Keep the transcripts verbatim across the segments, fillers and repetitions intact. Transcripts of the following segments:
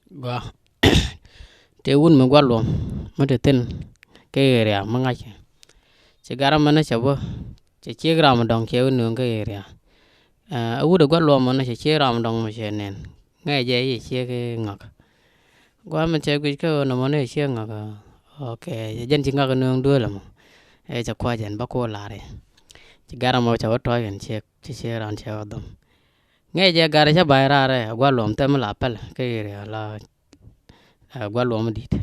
Gua. Tëë wut mi gua̱l luɔm mi te thi̱n kä area mi ŋa̱c. Ci gat ɛmɛ ni cɛ bä, cɛ ciek ram mi dɔ̱ŋ cɛ wä nööŋ kä area. Ɛ wut ɛ gua̱l luɔm mɔ ni cɛ ciek ram mi dɔ̱ŋ mɔ cɛ nɛn. Ŋɛɛ jɛ i̱ ciek i̱ ŋak. Gua mi cɛ guic kä ɣöö nɔmɔ ni cɛ ciek ŋak. Ok, cɛ jɛn ci ŋak nööŋ duëël ɛmɔ. Ɛ cɛ kua̱c ɛn bä kuɔ lar i̱ ci gat ɛmɔ cɛ wä tɔ̱ɔ̱c kɛn ciek, ci ciek ram cɛ wä dhɔm. Ŋɛɛ jɛ gat cä ba̱a̱c raar ɛ gua̱l luɔm thɛm la pɛl kä area la, ɛ gua̱l luɔm di̱t.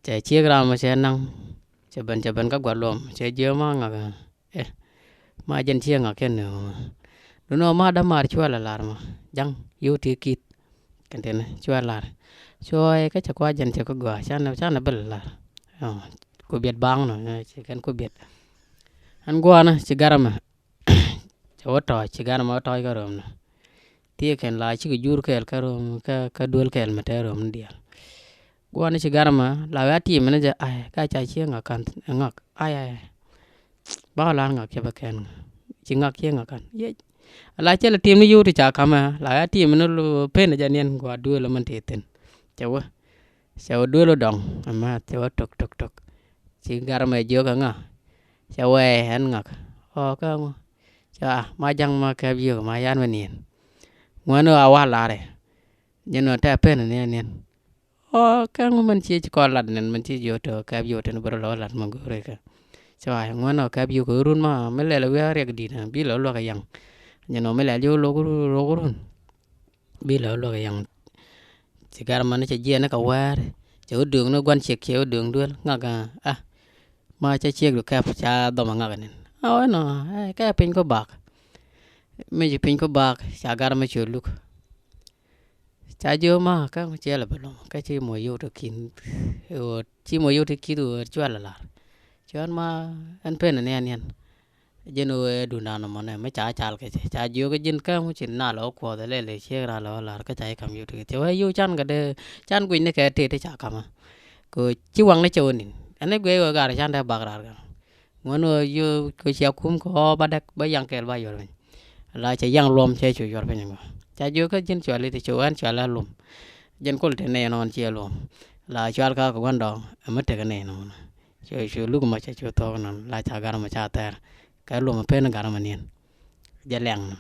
Cɛ ciek ram mɔ cɛ naŋ, cɛ ben, cɛ ben kä gua̱l luɔm, cɛ jiö ma ŋak ɛ. Ma jɛn ciek ŋak kɛn ni ɣöö. Dun ɣöö ma dämaar cuɛ la lar mɔ ja̱ŋ yio̱w ti kit. Kɛn tini cuɛ lar. Cuɛ kä cɛ kua̱c jɛn cɛ kä gɔaa canɛ, canɛ bä la lar. Ɔ, ku biɛt baŋ nɔ, ɛ, ci kɛn ku biɛt. Ɛn gua̱a̱nä ci gat ɛmɛ. Cɛ wä tɔ̱ɔ̱c, ci gat ɛmɛ wä tɔ̱ɔ̱c kä ro̱o̱m nɔ. Thiee kɛn la cikɛ jur kɛɛl kä ro̱o̱m, kä, kä duel kɛɛl mi te ro̱o̱m ni diaal. Gua̱a̱nä ci gat ɛmɛ la wee a tiim ni jɛ, ay, ka ca ciek ŋak ka̱n, ŋak, ay, ay, ay. Ba wä lar ŋak cɛ bä kɛn ŋa. Ci ŋak ciek ŋak ka̱n. Yec. La cɛ la tiim ni yio̱w ti ca ka̱mɛ, la wee a tiim ni lo pen jɛ niɛn gua duel min ti thi̱n. Cɛ wä. Cɛ wä duel wä dɔŋ, ɛmɛ cɛ wä tok, tok, tok. Ci gat ɛmɛ jiök ɛ ŋa. Cɛ wee ɛn ŋak. Ɔ, kä ŋu. Ca ma ja̱ŋ ma kɛp yio̱k ma yan mi niɛn. Ŋuɛn ɣöö a wa larɛ. Jɛn ɣöö tɛ pen ni niɛn. Ɔ, kɛ ŋu mɛn ci ci kɔn lat nɛn mɛn ci jiö tɔ kɛp yio̱k tin bärä lɔ lat ma go̱o̱rɛ kɛ. Ca wa ŋuɛn ɣöö kɛp yio̱k run ma mi lɛl wi̱i̱ a riɛk di̱t bi lɔ luäk yaŋ. Jɛn ɣöö mi lɛl yio̱k lok run, lok run. Bi lɔ luäk yaŋ. Ci gat ɛmɛ ni cɛ jiɛn ni kɛ wɛɛr. Cɛ wä dööŋ ni gua̱n ciek kiɛ wä dööŋ duel ŋak, a, a. Ma cä ciek du kɛp ca dhɔm a ŋak nin. A wä nɔ, ɛ, kɛ piny kä bak. Mi ci piny kä bak ca gat ɛmɛ ciö luk. Ca jiö ma kä ciɛ lɛ bä lom kä ci mɔ yio̱w ti kin. Ɣöö ci mɔ yio̱w ti kith ɣöö cual ɛ lar. Cual ma ɛn pen ɛ niɛn niɛn. Jɛn ɣöö ɛ dundan ɛmɔ nɛ mi ca cal kɛ cɛ ca jiök kä ji̱n kä ŋu ci na lɔ kuɔth ɛ lɛl ɛ ciek ra lɔ lar kä ca i̱ kam yio̱w ti kith cɛ wee yio̱w can kɛ dee can guic ni kɛ tëë ti ca kamä. Kɛ ɣöö ci waŋni cɛ wä ni̱n ɛn i̱ guic ɣöö gar can dee bak raar kɛ. Ŋuän ɣöö yio̱w kɛ cia kum kɛ ɣɔɔ ba däk ba yaŋ kɛɛl ba yuɔr piny. La cɛ yaŋ luɔm cɛ cu yuɔr piny ŋɔ. Ca jiök kä ji̱n cuali ti cu ɣän cuali a luɔm. Ji̱n kul ti nɛy nɔn ciɛ luɔm. La cual kä kɛ gua̱n dɔɔŋ ɛmɛ tekɛ nɛy nɔn. Cu cu luk mɔ cɛ cu thuɔk nɔn la ca gar mɔ ca thɛɛr. Kɛ luɔm pen gar mɔ niɛn. Jɛ liaŋ nɔ.